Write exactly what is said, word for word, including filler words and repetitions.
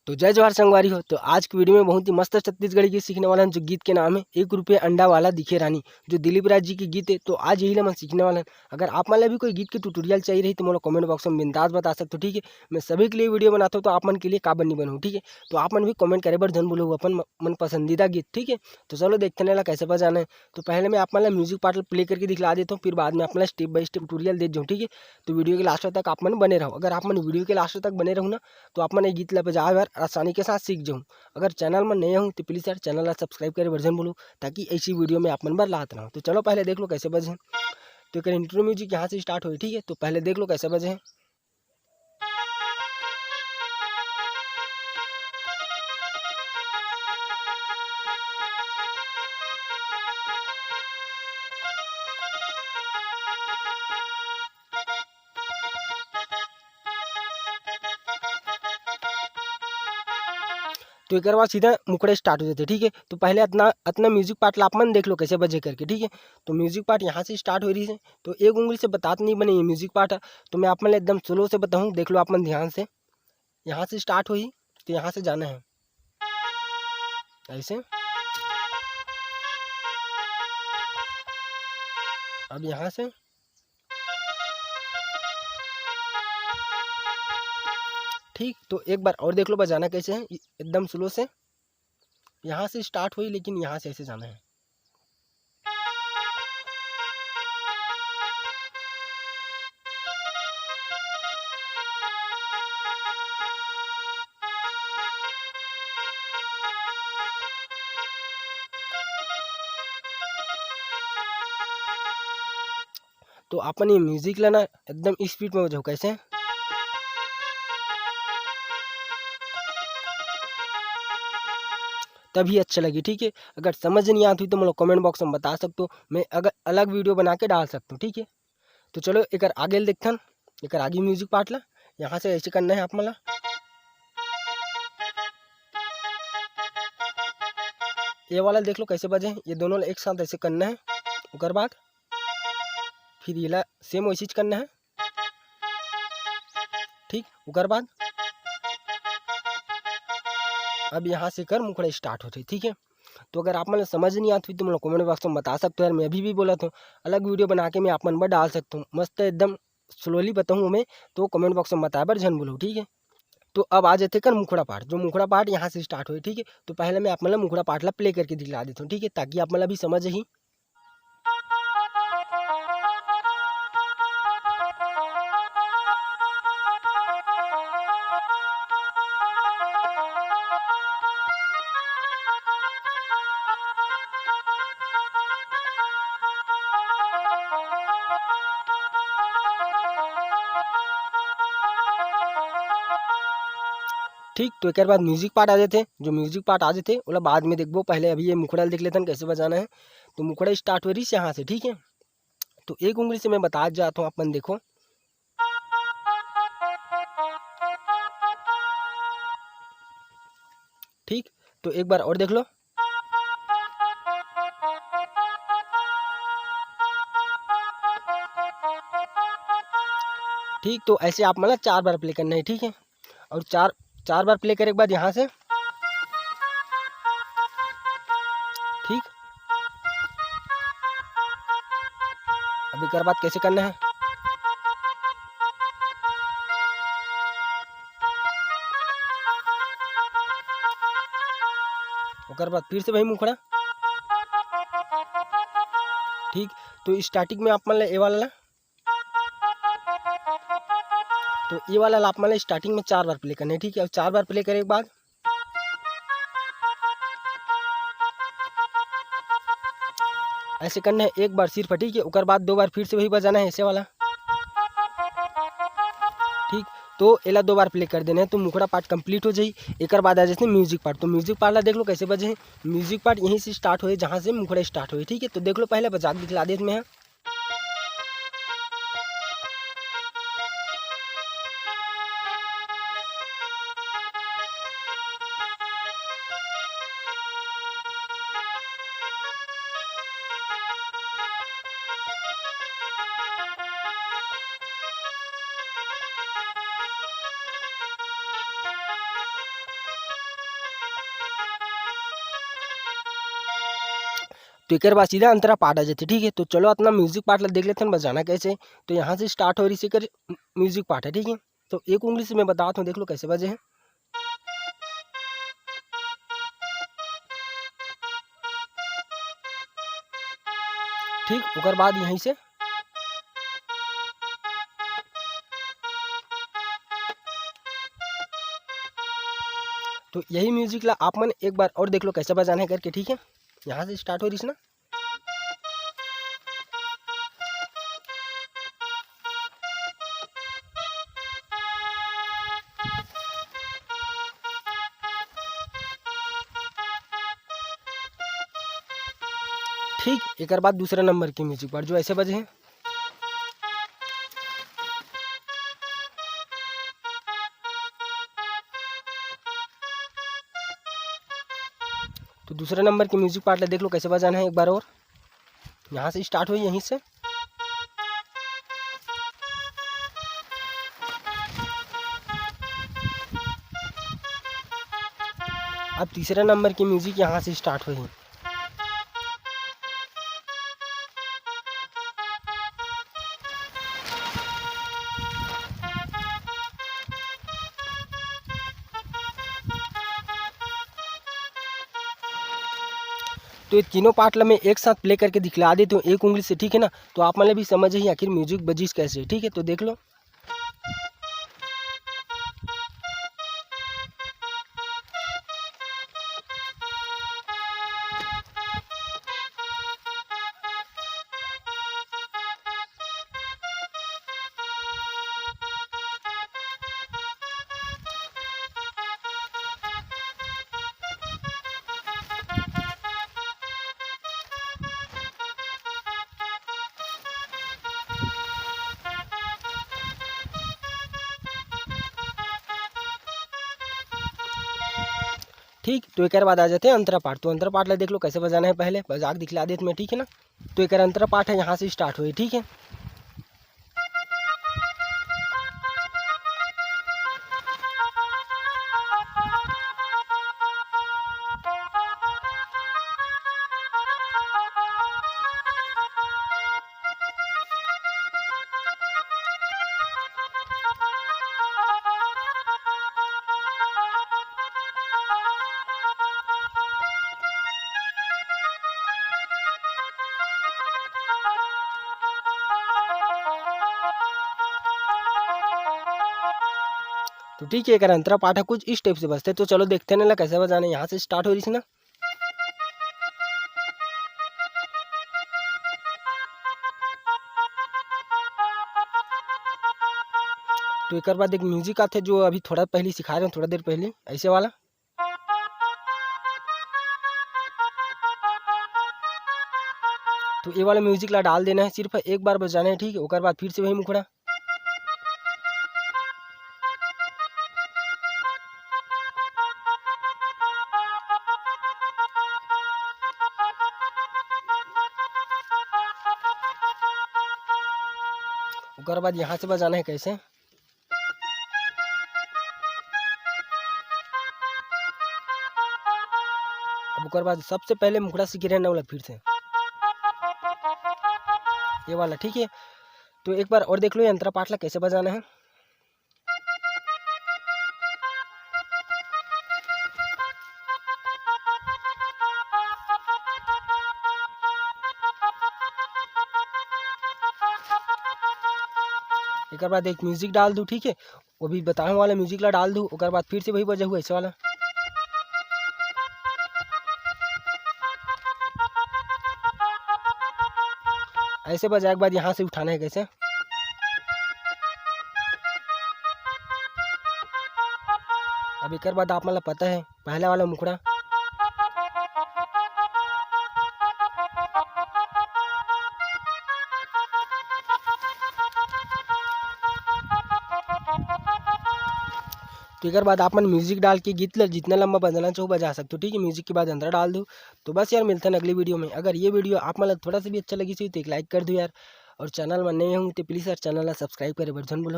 तो जय जोहार संगवारी हो। तो आज की वीडियो में बहुत ही मस्त छत्तीसगढ़ी गीत सीखने वाला हन, जो गीत के नाम है एक रुपये अंडा वाला दिखे रानी, जो दिलीप राज जी के गीत है। तो आज यही ला हमन सीखने वाला हन। अगर आप मन ला भी कोई गीत के ट्यूटोरियल चाहिए रही तो मोला कमेंट बॉक्स में बिंदास बता सकते हो, ठीक है। मैं सभी के लिए वीडियो बनाता हूँ, तो आप मन के लिए काबर नहीं बनाऊँ, ठीक है। तो आप मन भी कमेंट करे बर झन भूलहू अपन म-, मन पसंदीदा गीत, ठीक है। तो चलो देखते हैं ला कैसे बजाना है। तो पहले मैं आप मन ला म्यूजिक पार्ट प्ले करके दिखला देता हूँ, फिर बाद में आप मन ला स्टेप बाय स्टेप ट्यूटोरियल दे जाऊँ, ठीक है। तो वीडियो के लास्ट तक आप मन बने रहो। अगर आप मन वीडियो के लास्ट तक बने रहो ना, तो आप मन ये गीत ला बजाए बर आसानी के साथ सीख जाऊँ। अगर चैनल में नए हो तो प्लीज यार चैनल ला सब्सक्राइब करे बर झन भूलहू, ताकि ऐसी वीडियो में आप मन बर लात रहूँ। तो चलो पहले देख लो कैसे बजे। तो एक इंट्रो म्यूजिक यहाँ से स्टार्ट होई, ठीक है। तो पहले देख लो कैसे बजे। तो एक बार सीधा मुखड़ा स्टार्ट हो जाते, ठीक है। तो पहले अतना अतना म्यूजिक पार्ट ला आप मन देख लो कैसे बजे करके, ठीक है। तो म्यूजिक पार्ट यहाँ से स्टार्ट हो रही है, तो एक उंगली से बतात नहीं बने ये म्यूजिक पार्ट है। तो मैं आप मन एकदम स्लो से बताऊँ, देख लो आप मन ध्यान से। यहाँ से स्टार्ट हुई, तो यहाँ से जाना है ऐसे। अब यहाँ से, ठीक, तो एक बार और देख लो बजाना कैसे है, एकदम स्लो से। यहाँ से स्टार्ट हुई, लेकिन यहाँ से ऐसे जाना है। तो अपन ये म्यूजिक ला ना एकदम स्पीड में हो जाओ, कैसे? तभी अच्छा लगी, ठीक है। अगर समझ नहीं आती तो मोला कमेंट बॉक्स में बता सकते हो, मैं अगर अलग वीडियो बना के डाल सकता हूँ, ठीक है। तो चलो एक आगे देखथन, एक आगे म्यूजिक पार्ट ला। यहाँ से ऐसे करना है आप मला, ये वाला देख लो कैसे बजे, ये दोनों ला एक साथ ऐसे करना है। ओकर बाद फिर येला सेम वैसे ही करना है, ठीक। ओकर बाद अब यहाँ से कर मुखड़ा स्टार्ट होथे, ठीक है। तो अगर आप मन ला समझ नहीं आत हुई तो मोला कमेंट बॉक्स में बता सकते हो यार, मैं अभी भी बोलत हूँ, अलग वीडियो बना के मैं आप मन बर डाल सकता हूँ, मस्त एकदम स्लोली बताऊँ मैं, तो कमेंट बॉक्स में बताए बर झन भूलहू, ठीक है। तो अब आ जाते कर मुखड़ा पार्ट, जो मुखड़ा पार्ट यहाँ से स्टार्ट होई, ठीक है। तो पहले मैं आप मन ला मुखड़ा पार्ट ला प्ले करके दिखला देता हूँ, ठीक है, ताकि आप मन ला भी समझ ही। ठीक, तो एक बाद म्यूजिक पार्ट आ जाते, जो म्यूजिक पार्ट आ जाते ओला बाद में देखबो, पहले अभी ये मुखड़ा ल देख लेथन कैसे बजाना है। तो मुखड़ा स्टार्ट हो रही यहाँ से, ठीक है। तो एक उंगली से मैं बता जाता हूँ, अपन देखो, ठीक। तो एक बार और देख लो, ठीक। तो ऐसे आप मतलब चार बार प्ले करना है, ठीक है। और चार चार बार प्ले करे के बाद यहाँ से, ठीक। अब एकर बाद कैसे करना है, ओकर बाद फिर से वही मुखड़ा, ठीक। तो स्टार्टिंग में आप मन ला ए वाला ला, तो ये वाला ला आप मन ला स्टार्टिंग में चार बार प्ले करना है, ठीक है। और चार बार प्ले करे के बाद ऐसे करना है एक बार सिर्फ, ठीक है। ओकर बाद दो बार फिर से वही बजाना है ऐसे वाला, ठीक। तो एला दो बार प्ले कर देना है, तो मुखड़ा पार्ट कंप्लीट हो जाई। एकर बाद आ जाते म्यूजिक पार्ट। तो म्यूजिक पार्ट ला देख लो कैसे बजे है। म्यूजिक पार्ट यहीं से स्टार्ट होए, जहाँ से मुखड़ा स्टार्ट होए, ठीक है। तो देख लो, पहले बजा के दिखला देत मैं। तो एकर बाद सीधा अंतरा पाठ आ जाथे, ठीक है। तो चलो, अपना म्यूजिक पार्ट ला देख लेथन, बजाना कैसे। तो यहाँ से स्टार्ट हो रही एकर म्यूजिक पार्ट है, ठीक है। तो एक उंगली से मैं बताता हूँ, देख लो कैसे बजे है। ठीक, ओकर बाद यहीं से तो यही म्यूजिक ला आप मन एक बार और देख लो कैसे बजाना है करके, ठीक है। यहाँ से स्टार्ट हो रही ना। ठीक, एकर बाद दूसरा नंबर के म्यूजिक पर जो ऐसे बजे हैं। तो दूसरे नंबर के म्यूजिक पार्ट ला देख लो कैसे बजाना है एक बार और। यहाँ से स्टार्ट हुई, यहीं से। अब तीसरे नंबर की म्यूजिक यहाँ से स्टार्ट हुई। तो ये तीनों पार्ट ला मैं एक साथ प्ले करके दिखला देता हूँ एक उंगली से, ठीक है ना। तो आप मतलब भी समझ ही आखिर म्यूजिक बजिस कैसे, ठीक है। तो देख लो। ठीक, तो एकर बाद आ जाते हैं अंतरा पाठ। तो अंतरा पाठ ला देख लो कैसे बजाना है, पहले बजा के दिखला देत मैं, ठीक है ना। तो एकर अंतरा पाठ है, यहाँ से स्टार्ट हुई, ठीक है। तो ठीक है, एकर अंतरा पाठ कुछ इस टाइप से बजथे। तो चलो देखते हैं ना कैसे बजाना है। यहाँ से स्टार्ट हो रही थी ना। तो एकर बाद एक म्यूजिक आथे जो अभी थोड़ा पहले सिखा रहे हैं, थोड़ा देर पहले ऐसे वाला। तो ये वाला म्यूजिक ला डाल देना है, सिर्फ एक बार बजाना है, ठीक है। ओकर बाद फिर से वही मुखड़ा। ओकर बाद यहाँ से बजाना है कैसे। अब ओकर बाद सबसे पहले मुखड़ा सीखे रहे ना वाला फिर से ये वाला, ठीक है। तो एक बार और देख लो ये अंतरा पाठ ला कैसे बजाना है। एकर बाद एक म्यूजिक डाल दूँ, ठीक है। वो भी बताए वाला म्यूजिक ला डाल दूँ, ओकर बाद फिर से वही बजा हुआ ऐसे वाला। ऐसे बजाए के बाद यहाँ से उठाना है कैसे। अब एकर बाद आप मन ला पता है पहला वाला मुखड़ा। तो एकर बाद आप मन म्यूजिक डाल के गीत ला जितना लंबा बजाना चाहो बजा सकते हो, ठीक है। म्यूजिक के बाद अंतरा डाल दो। तो बस यार, मिलते हैं अगली वीडियो में। अगर ये वीडियो आप मन ला थोड़ा सा भी अच्छा लगी तो एक लाइक कर दो यार, और चैनल में नए हो तो प्लीज यार चैनल ला सब्सक्राइब करे बर झन भूलो।